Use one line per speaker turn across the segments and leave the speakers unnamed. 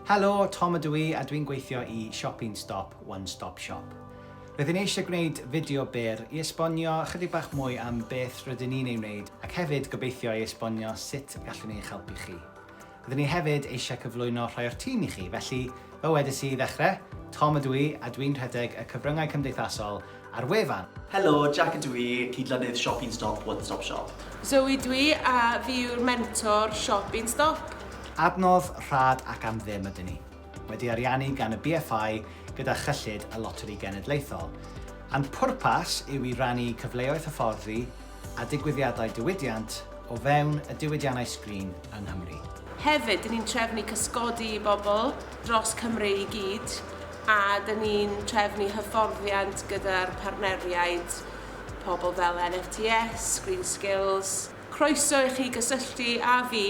Helo, Tom ydw i a dwi'n gweithio i Siop Un Stop, One Stop Shop. Roeddwn i eisiau gwneud fideo byr i esbonio ychydig bach mwy am beth rydyn ni'n ei wneud ac hefyd gobeithio i esbonio sut gallwn ni eich helpu chi. Roeddwn i hefyd eisiau cyflwyno rhai o'r tîm i chi, felly fel wedes i i ddechrau, Tom ydw i a dwi'n rhedeg y cyfryngau cymdeithasol a'r wefan.
Helo, Jack ydw i, cydlynydd Siop Un Stop, One Stop Shop.
Zoe dw i a fi yw'r mentor Siop Un Stop.
Adnodd rhad ac am ddim ydyn ni, wedi ariannu gan y BFI gyda chyllid y Loteri Genedlaethol, a'n pwrpas yw i rannu cyfleoedd hyfforddi a digwyddiadau diwydiant o fewn y diwydiannau sgrin yng Nghymru.
Hefyd, dyn ni'n trefnu cysgodi i bobl dros Cymru i gyd, a dyn ni'n trefnu hyfforddiant gyda'r partneriaid, pobl fel NFTS, Green Skills. Croeso i chi gysylltu â fi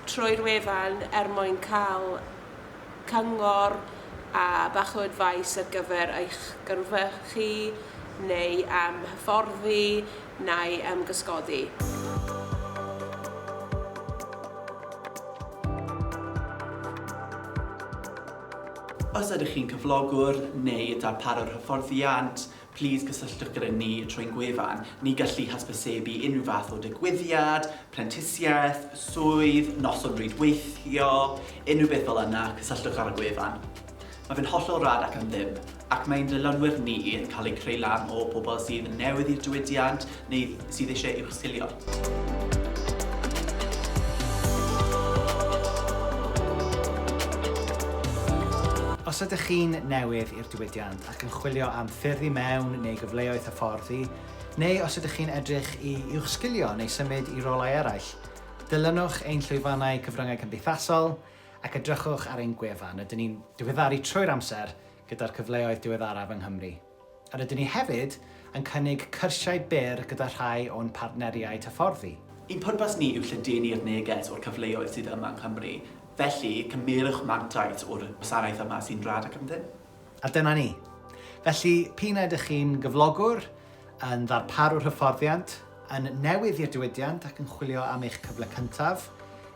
trwy'r wefan er mwyn cael cyngor a bach o advice ar gyfer eich gyrfa chi, neu am hyfforddi, neu am gysgodi.
Os ydych chi'n cyflogwr neu darparwr hyfforddiant, plîs cysylltwch gyda ni trwy'n gwefan. Ni gallu hysbysebu unrhyw fath o digwyddiad, prentisiaeth, swydd, noson rwydweithio, unrhyw beth fel yna, cysylltwch ar y gwefan. Mae fe'n hollol rad ac am ddim, ac mae'n dilynwyr ni yn cael eu creu lan o bobl sydd yn newydd i'r diwydiant neu sydd eisiau uwchsgilio.
Os ydych chi'n newydd i'r diwydiant ac yn chwilio am ffyrdd i mewn neu gyfleoedd hyfforddi, neu os ydych chi'n edrych i uwchsgilio neu symud i rolau eraill, dilynwch ein llwyfannau cyfryngau cymdeithasol ac edrychwch ar ein gwefan, rydyn ni'n diweddaru trwy'r amser gyda'r cyfleoedd diweddaraf yng Nghymru. A rydyn ni hefyd yn cynnig cyrsiau byr gyda rhai o'n partneriaid hyfforddi.
Ein pwrpas ni yw lledaenu'r neges o'r cyfleoedd sydd yma yng Nghymru, felly cymerwch mantais o'r gwasanaeth yma sy'n rhad ac am ddim.
A dyna ni. Felly, p'un a ydych chi'n gyflogwr, yn ddarparwr hyfforddiant, yn newydd i'r diwydiant ac yn chwilio am eich cyfle cyntaf,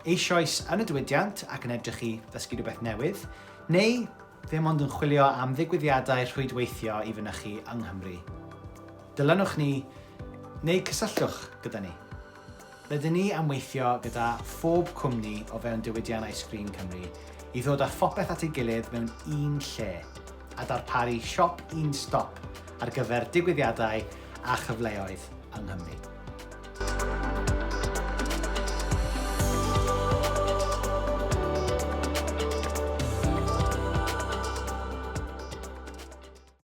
eisoes yn y diwydiant ac yn edrych i ddysgu rhywbeth newydd, neu ddim ond yn chwilio am ddigwyddiadau rhwydweithio i fynychu yng Nghymru. Dilynwch ni neu cysylltwch gyda ni. Rydyn ni am weithio gyda phob cwmni o fewn diwydiannau sgrin Cymru i ddod â phopeth at ei gilydd mewn un lle a darparu siop un stop ar gyfer digwyddiadau a chyfleoedd yng Nghymru.